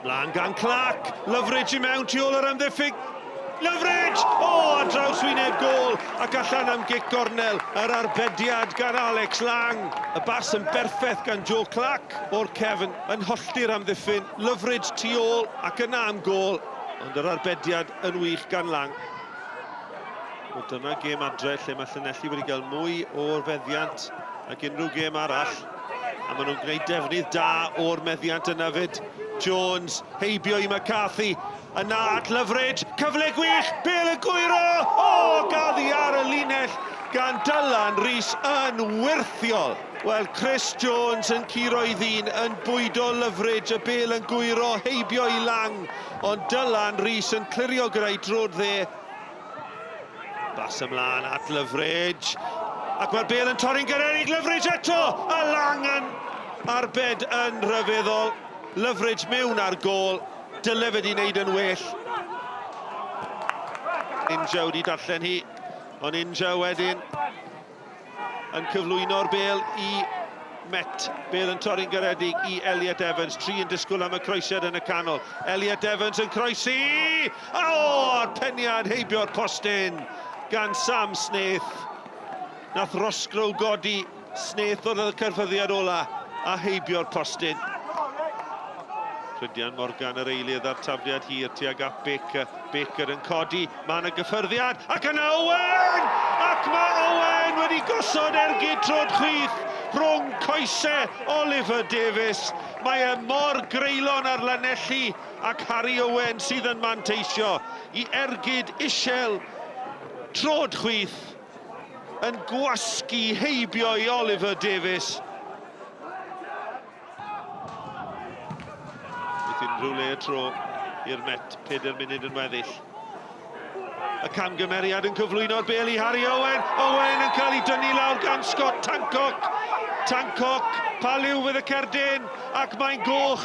Mlaen gan Clark, Loveridge i mewn tu ôl yr amddiffyn. Loveridge! O, ar draws wyneb gôl ac allan am gic gornel. Yr arbediad gan Alex Lang. Y bas yn berffaith gan Joe Clark o'r cefn yn hollti'r amddiffyn. Loveridge tu ôl ac yna am gôl, ond yr arbediad yn wych gan Lang. Wel, dyma gêm adre lle mae Llanelli wedi cael mwy o'r feddiant nag unrhyw gêm arall. A maen nhw'n gwneud defnydd da o'r meddiant yna fyd. Jones heibio i McCarthy. Yna at Loveridge, cyfle gwych, bêl yn gwyro! O, gaddi ar y linell gan Dylan Rees yn wyrthiol. Wel, Chris Jones yn curo'i ddyn, yn bwydo Loveridge, y bêl yn gwyro heibio i Lang, ond Dylan Rees yn clirio gyda'i droed dde. Bas ymlaen at Loveridge, ac mae'r bêl yn torri'n garedig, Loveridge eto, a Lang yn arbed yn rhyfeddol. Loveridge mewn ar gôl. Dyle fe di wneud yn well. Inja wedi darllen hi, ond Inja wedyn yn cyflwyno'r bêl i Met. Bêl yn torri'n garedig i Elliot Evans. Tri yn disgwyl am y croesiad yn y canol. Elliot Evans yn croesi! O, a'r peniad heibio'r postyn gan Sam Snaith. Nath Roscrow godi. Snaith oedd y cyrffyddiad ola a heibio'r postyn. Rhydian Morgan yr eilydd a'r tafliad hir tuag at Baker. Baker yn codi, mae yna gyffyrddiad, ac yna Owen! Ac mae Owen wedi gosod ergyd trod chwith rhwng coesau Oliver Davies. Mae e mor greulon ar Lanelli ac Harry Owen sydd yn manteisio i ergyd isel trod chwith. yn gwasgu heibio i Oliver Davies. Byth unrhyw le y tro i'r Met, 4 munud yn weddill. Y camgymeriad yn cyflwyno'r bel i Harry Owen. Owen yn cael ei dynnu lawr gan Scott Tancock. Tancock, pa liw fydd y cerdyn? Ac mae'n goch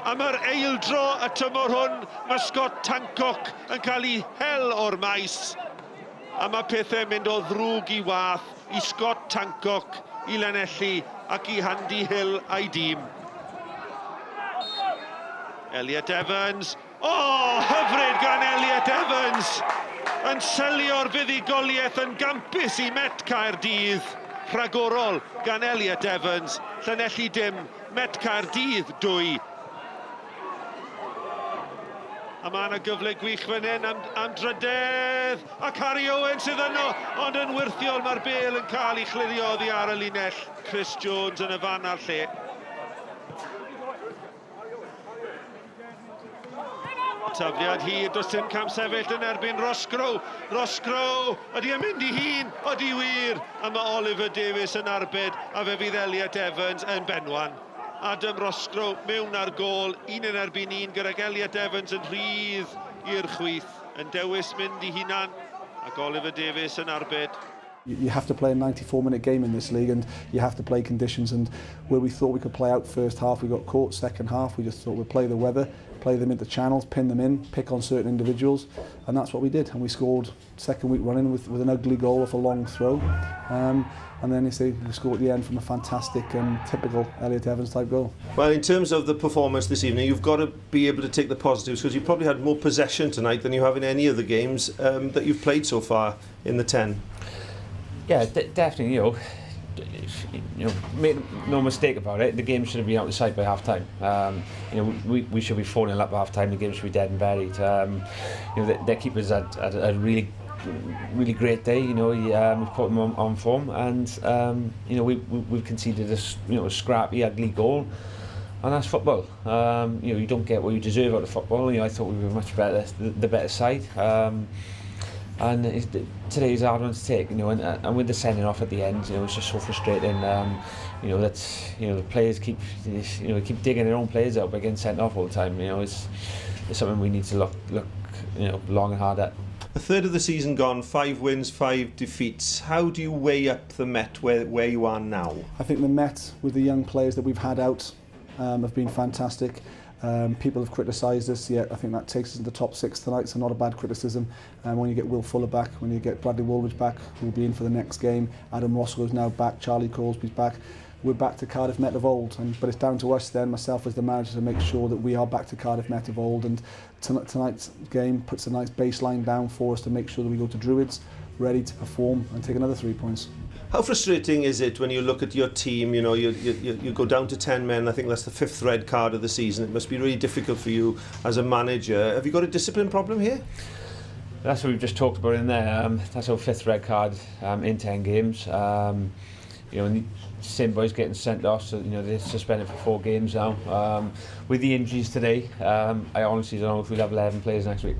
am yr eildro y tymor hwn. Mae Scott Tancock yn cael ei hel o'r maes. A mae pethau'n mynd o ddrwg i wath i Scott Tancock, i Lanelli ac i Andy Hill a'i dîm. Elliot Evans. O, oh, hyfryd gan Elliot Evans! Yn selio'r fuddugoliaeth yn gampus i Met Caerdydd. Rhagorol gan Elliot Evans. Llanelli dim, Met Caerdydd 2. A mae yna gyfle gwych fan hyn am, am drydedd. Ac Harry Owen sydd yno, ond yn wyrthiol mae'r bêl yn cael ei chlirio oddi ar y linell. Chris Jones yn y fan a'r lle. Tafliad hir, does dim cam sefyll yn erbyn Roscrow. Roscrow, ydy e'n mynd i hun? Ydy wir! A mae Oliver Davies yn arbed, a fe fydd Elliot Evans yn benwan. Adam Roscrow mewn ar gôl, un yn erbyn un gydag Elliot Evans yn rhydd i'r chwith, yn dewis mynd i hunan, ac Oliver Davies yn arbed. You have to play a 94 minute game in this league and you have to play conditions and where we thought we could play out first half we got caught second half we just thought we'd play the weather play them into channels pin them in pick on certain individuals and that's what we did and we scored second week running with, with an ugly goal off a long throw. Um, and then you see we scored at the end from a fantastic um, typical Elliot Evans type goal. Well, in terms of the performance this evening, you've got to be able to take the positives because you probably had more possession tonight than you have in any of the games um, that you've played so far in the 10. Yeah, definitely. You know, you know, make no mistake about it, the game should have been out of sight by half time. Um, you know, we, we should be 4 0 up half time, the game should be dead and buried. Um, you know, the, their keepers had, had a really really great day. You know, he, um, we've put him on, on form, and um, you know we, we we've conceded a you know a scrappy, ugly goal, and that's football. Um, you know, you don't get what you deserve out of football. You know, I thought we were much better, the, the better side. Um, and it's, today is a hard one to take, you know, and, and with the sending off at the end, you know, it's just so frustrating. Um, you know, that you know the players keep you know keep digging their own players out by getting sent off all the time. You know, it's it's something we need to look look you know long and hard at. A third of the season gone, five wins, five defeats. How do you weigh up the Met where, where you are now? I think the Met, with the young players that we've had out, um, have been fantastic. Um, people have criticised us, yet I think that takes us into the top six tonight, so not a bad criticism. Um, when you get Will Fuller back, when you get Bradley Woolridge back, who will be in for the next game, Adam Roscoe is now back, Charlie Crosby's back. We're back to Cardiff Met of old. But it's down to us then, myself as the manager, to make sure that we are back to Cardiff Met of old. And tonight's game puts a nice baseline down for us to make sure that we go to Druids ready to perform and take another 3 points. How frustrating is it when you look at your team, you go down to 10 men, I think that's the fifth red card of the season. It must be really difficult for you as a manager. Have you got a discipline problem here? That's what we've just talked about in there. That's our fifth red card in 10 games. And the same boys getting sent off, so they're suspended for four games now. With the injuries today, I honestly don't know if we'll have 11 players next week.